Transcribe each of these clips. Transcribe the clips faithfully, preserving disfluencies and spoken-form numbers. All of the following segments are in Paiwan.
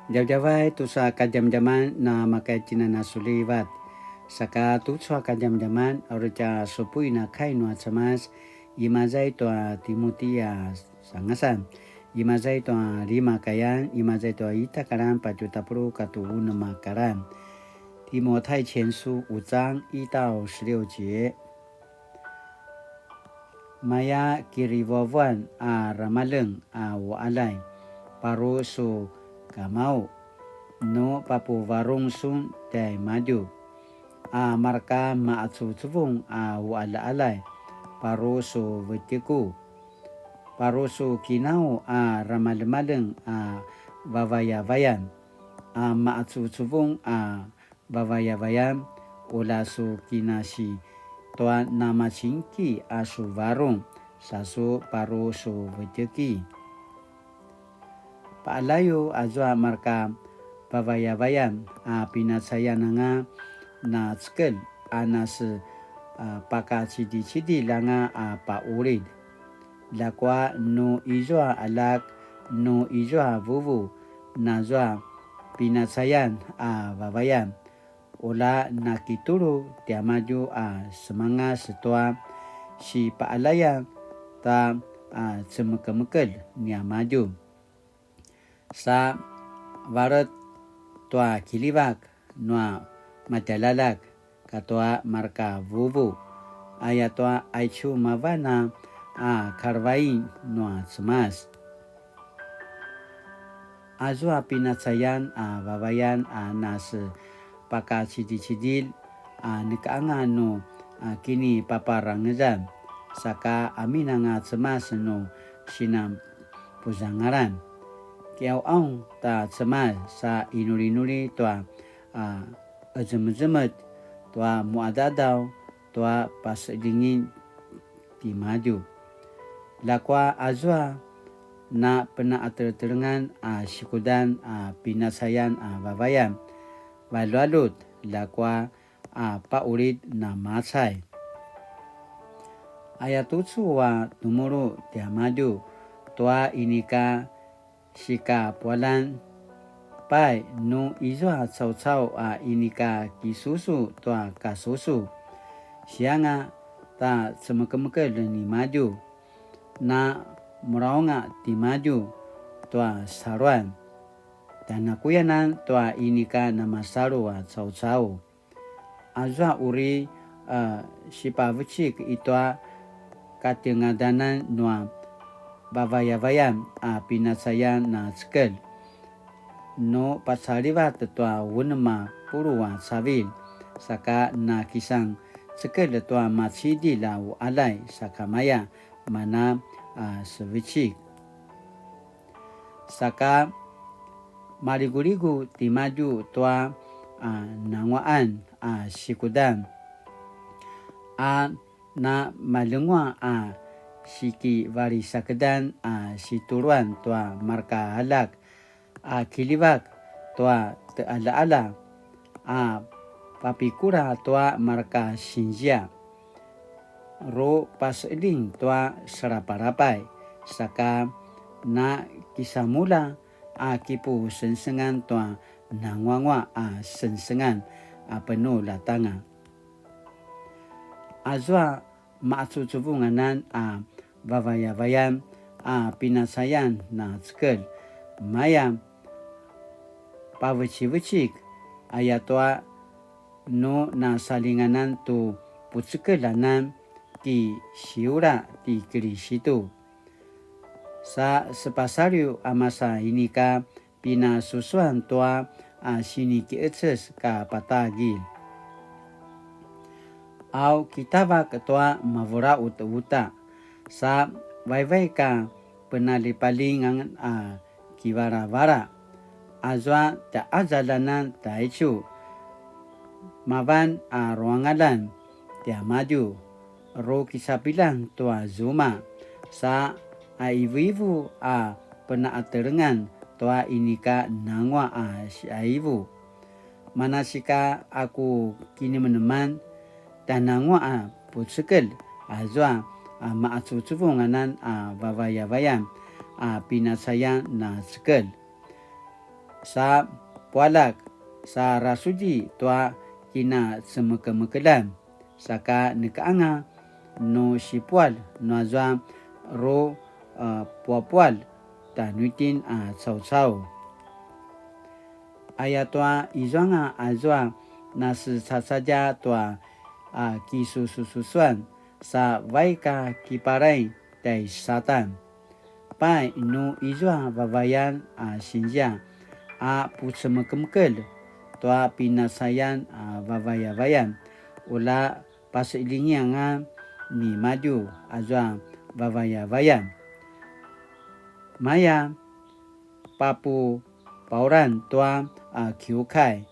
Djavadjavay tusa kadjamadjaman na makaitjinan a sulivat. Saka tucu a kadjamadjaman, a uri tja supuin a kai nua Cemas, imaza i tua Timuti a sangasan, imaza i tua lima kayan, imaza i tua ita karan patju tapuluq katua unem a karan. 提摩太前书五章一到十六节。 Maya kirivuavuan a ramaleng a uqaljay, paru su kamau, nu papuvarung sun tjaimadju. A marka maqacuvucuvung a uqaljaqaljay, paru su vetjeku, paru su kinau a ramalemaleng a vavayavayan, a maqacuvucuvung a vavayavayan, ula su kinasi tua namacingki a su varung, sa su paru su vetjeki. Paqaljayu azua marka vavayavayan a pinacayan anga na cekelj a nase, a, pakacidicidilj anga a paqulid. Ljakua nu izua aljak, nu izua vuvu, nazua pinacayan a vavayan, ula nakitulu tiamadju a semangas tua sipaqaljayan ta, a, cemekemekelj niamadju. Sa valet tua kiljivak nua matjaljaljak katua marka vuvu, ayatua aicu mavan a, a kalevai nua Cemas. Azua pinacayan a vavayan a nase pakacidicidilj a neka anga nu, a, kinipaparangezan, saka amin anga Cemas nu sinan puzangalan. Kiqauqaung ta Cemas sa inulinuli tua, a, qezemezemetj, tua muqadaqadaw, tua pasedingin timadju. Ljakua azua na penaqatelengtelengan a sikudan a pinacayan a vavayan, valjualjut, ljakua a paqulid namacay. Ayatucu a temulu tiamadju tua inika sikapualan, pai nu izua caucau a inika kisusu tua kasusu, sianga ta cemekemekelj nimadju, na muraunga timadju tua saluan, tjanakuyanan tua inika namasalu a caucau. Azua uri, a, sipavecik itua katjengadanan nua vavayavayan a pinacayan na cekelj, nu pacalivat tua unem a puluq a cavilj, saka nakisan cekelj tua macidilj a uqaljay sakamaya mana, a, sevecik. Saka maliguligu timadju tua, a, nanguaqan a sikudan, a na maljenguaq a sikivalisakedan a situluan tua marka aljak a kiljivak tua teqaljaqalja a papikula tua marka sinzia. Ru paseqeljing tua selapalapay, saka na kisamulja a kipusengsengan tua nanguanguaq a sengsengan a penuljat anga. Azua maqacuvucuvunganan a vavayavayan a pinacayan na cekelj, maya pavecivecik, ayatua nu nasalinganan tu pucekeljanan ti siura ti Kilisitu. Sa sepasaliw a masa inika pinasusuan tua a sinikiqeces ka patagilj. Au kitavak tua mavulaqut uta, sa vaivaik a penaljipaljingan a kivalavala, azua tjaqazalanan taicu, mavan a ruangalan tiamadju, ru kisapilan tua zuma, sa a ivuivu a penaqatelengan tua inika nanguaq a siaivu. Manasika a ku kinemeneman, tjananguaq a pucekelj, azua a maqacuvucuvunganan a vavayavayan a pinacayan na cekelj. sa pualjak, sa rasudji tua kinacemekemekeljan, saka neka anga nu sipualj nuazua ru, a, puapualj tjanuitjen a caucau. Ayatua izuanga azua nasecacadja tua, a, kisusususuan sa vaik a kipalay tjai Satan. Pai nu izua vavayan a sinzia a pucemekemekelj tua pinasayan a vavayavayan, ula paseljingianga nimadju azua vavayavayan. Maya papupaulan tua a kiukai,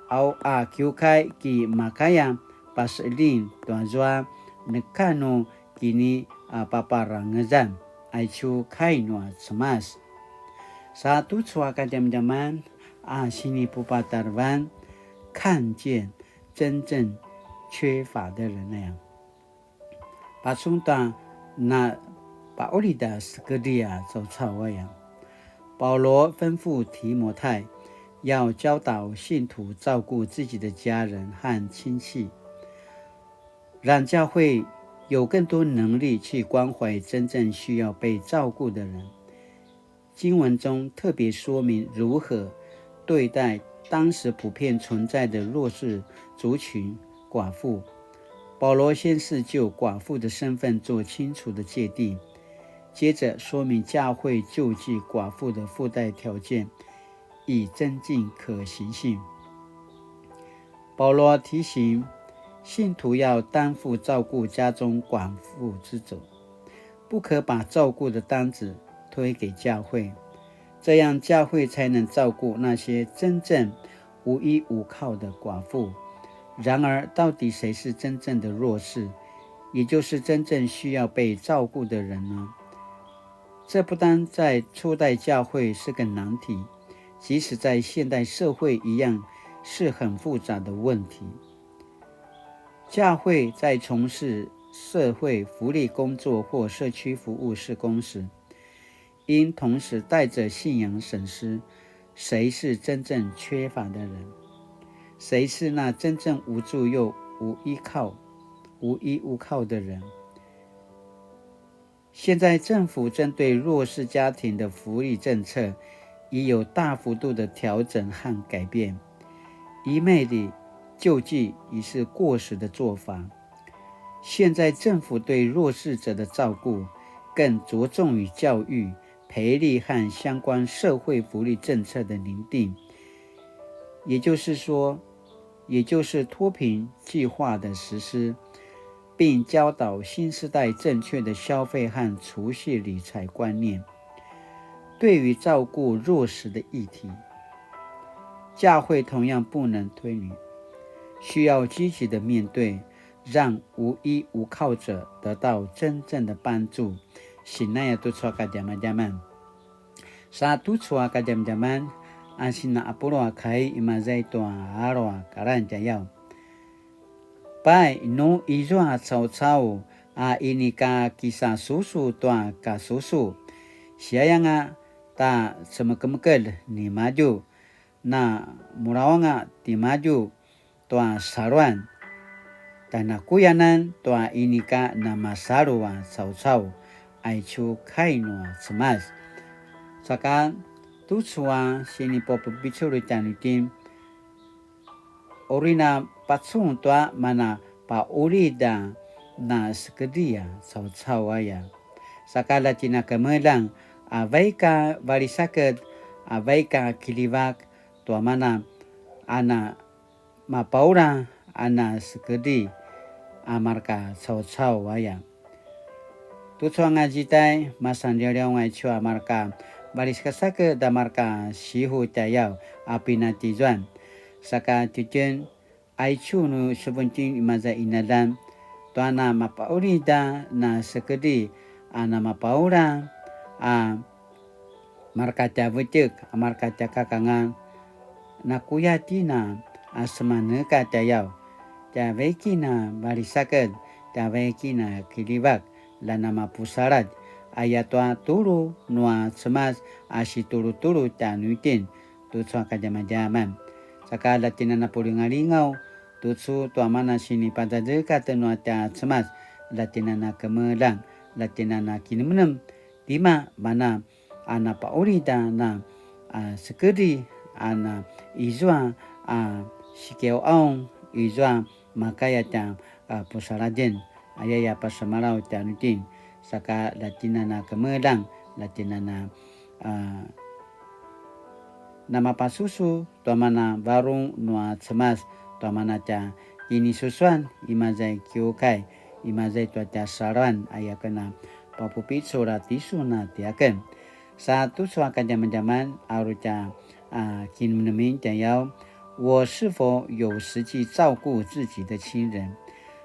au a kiukai ki makaya paseljing tuazua neka nu kini a paparangezan, aicu kai nua Cemas. Sa tucu a kadjamadjaman a sinipupatarevan, 看見真正缺乏的人 aya. Pacun ta na pa'ulid a sekedri a caucau aya. 保罗吩咐提摩太要教导信徒照顾自己的家人和亲戚，让教会有更多能力去关怀真正需要被照顾的人。经文中特别说明如何对待当时普遍存在的弱势族群寡妇。保罗先是就寡妇的身份做清楚的界定，接着说明教会救济寡妇的附带条件，以增进可行性。保罗提醒信徒要担负照顾家中寡妇之责，不可把照顾的担子推给教会，这样教会才能照顾那些真正无依无靠的寡妇。然而，到底谁是真正的弱势，也就是真正需要被照顾的人呢？这不单在初代教会是个难题，即使在现代社会一样是很复杂的问题。教会在从事社会福利工作或社区服务事工时，应同时带着信仰审视，谁是真正缺乏的人，谁是那真正无助又无依靠、无依无靠的人。现在政府针对弱势家庭的福利政策已有大幅度的调整和改变，一昧地救济已是过时的做法。现在政府对弱势者的照顾更着重于教育、培力和相关社会福利政策的擬定。也就是说，也就是脱贫计划的实施，并教导新时代正确的消费和储蓄理财观念。对于照顾弱势的议题，教会同样不能推诿，需要积极的面对，让无依无靠者得到真正的帮助。Sinaya tucu a kadjamadjaman. Sa tucu a kadjamadjaman, a sina apulu a kai imaza i tua alu a kalan tjayaw. Pai, nu izua caucau a inika kisasusu tua kasusu, siayanga ta cemekemekelj nimadju, na mulaw anga timadju tua saluan, tjanakuyanan tua inika namasalu a caucau, aicu kai nua Cemas. Saka tucu a sinipapupicul tjanuitjen, uri na pacun tua mana pa'ulid a na sekedri a caucau aya. Saka la tjinakemeljang a vaik a valisaked, a vaik a kiljivak, tua mana a na mapaula a na sekedri a marka caucau aya. Tucu anga zitai, masan liawliaw anga aicu a marka valisakasaked a marka sihu tjayaw a pinatjizuan. Saka tjitjen, aicu nu seventeen imaza inadan, tua na mapaulid a na sekedri a na mapaula a marka tja vetjek, a marka tja kakangan, nakuya tjina a semaneka tjayaw, tja vaikin a valisaked, tja vaikin a kiljivak, la na mapusaladj, ayatua tulu nua Cemas a situlutulu tjanuitjen, tucu a kadjamadjaman. Saka la tjinana pulingalingaw tucu tua mana sinipazazekatj nua tja Cemas, la tjinana kemeljang, la tjinana kinemnem, tima mana a napaulid a na a sekedri a na izua a sikiauaung, izua makaya tja a pusaladjen, ayaya pasemalaw tjanuitjen, saka la tjinana kemeljang, la tjinana a namapasusu tua mana varung nua Cemas, tua mana tja kinisusuan, imaza i kiukai, imaza i tua tja saluan, aya ken a papupicul a tisun a tiaken. Sa tucu a kadjamadjaman a uri tja a kinemnemin tjayaw, 我是否有实际照顾自己的亲人，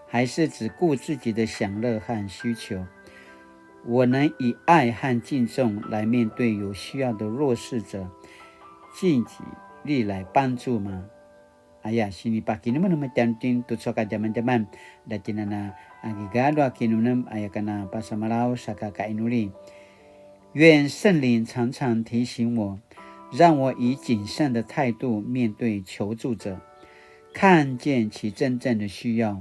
还是只顾自己的享乐和需求？我能以爱和敬重来面对有需要的弱势者，尽己力来帮助吗？Aya, sinipakinemnem tjanuitjen tucu a kadjamadjaman, la tjinana a kigalju a kinemnem, aya ken a pasemalaw saka kainuli. 愿圣灵常常提醒我，让我以谨慎的态度面对求助者，看见其真正的需要，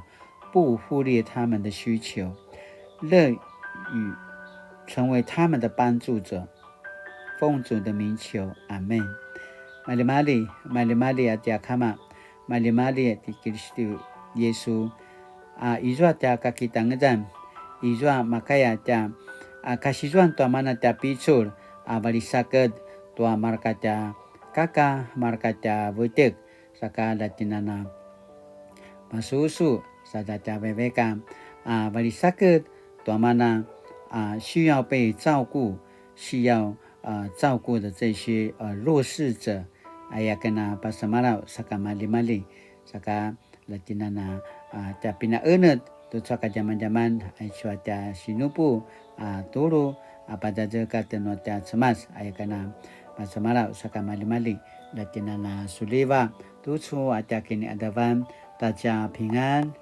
不忽略他们的需求，乐于成为他们的帮助者。奉主的名求，阿们。Maljimalji, maljimalji a tja Kama, maljimalji ti Kilistu Yisu, a izua tja kakitangezan, izua makaya tja a kasizuan tua mana tja picul, a valisaked tua marka tja kaka, marka tja vetek, saka la tjinana masusu, sa tja veveka, a valisaked tua mana a 需要被照顾，需要 a 照顾的这些呃弱势者, aya ken a pasemalaw saka maljimalji, saka la tjinana a tja pinaened tucu a kadjamadjaman, aicu a tja sinupu a tulu a pazazekatj nua tja Cemas, aya ken a pasemalaw saka maljimalji, la tjinana suliva tucu a tja kiniadavan, ta tja pingan.